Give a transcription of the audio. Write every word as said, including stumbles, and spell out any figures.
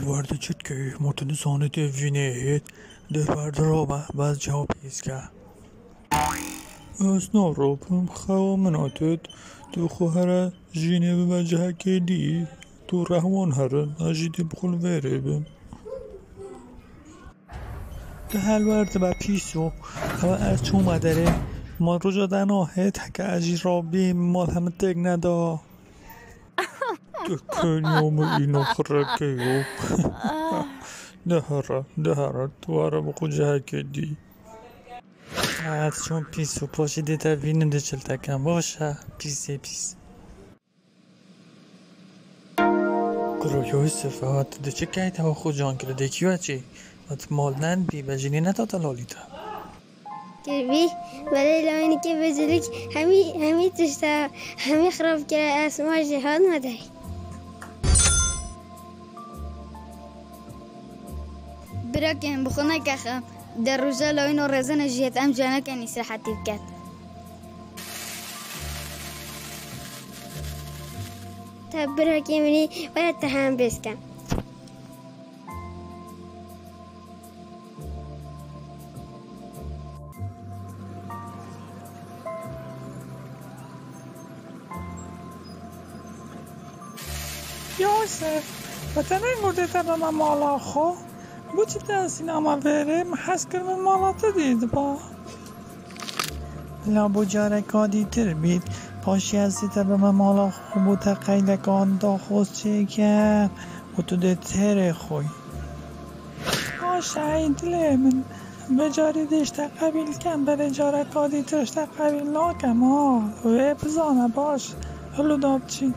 Werde çi dikey? Ma tu nizanî tê vînê hêt, dê werde rabe, bes cihê pîs ke. Ez narobim, xewa min a têt, tu xwe here jînê bibe cihekê dî, tu rehwan herin, ez jî dê bi xwe li vêrê bim. Tu helwer dibe pîso, ew ez çûme derê, ma roja dana hêt heke ez jî rabîm, mal hemî têk neda. Tu keniya min îno xireke yo. De here, de here, tu were bi xwe cihekê dî. Ez çûm pîso, paşê dê te bînim dê çil te kem, baş e, pîsê pîs. Kuro Yusuf, ewa tu diçikey te xwe can kir, dê kî we çî? Û tu mal nendibî, be jinê neda te lalî te. Kiribî, belê layînikê vecilîk hemî, hemî tişta, hemî xirab kira, ez ma jî hatime derê. Birakên, bi xwe neke xem, de roja layîno rezene jî hêt em caneke nîsrehetî biket. Te birakê min î, were te hem bêskem. Yosef, bi te nengotê te bime mala xwe? Bo çi te ez sînama vêrê? Min hez kir min mala te dî diba. Labo careka dîtir bît, paşê ez ê te bime mala xwe, bo te qeydeka daxwaz çêke û tu dê têrê xwe. Baş e, ey dilê min. Vê carî dê ji te qebîl kem, belê careka dîtir ji te qebîl nakem ha. Wê bizane baş. Hilo da biçî.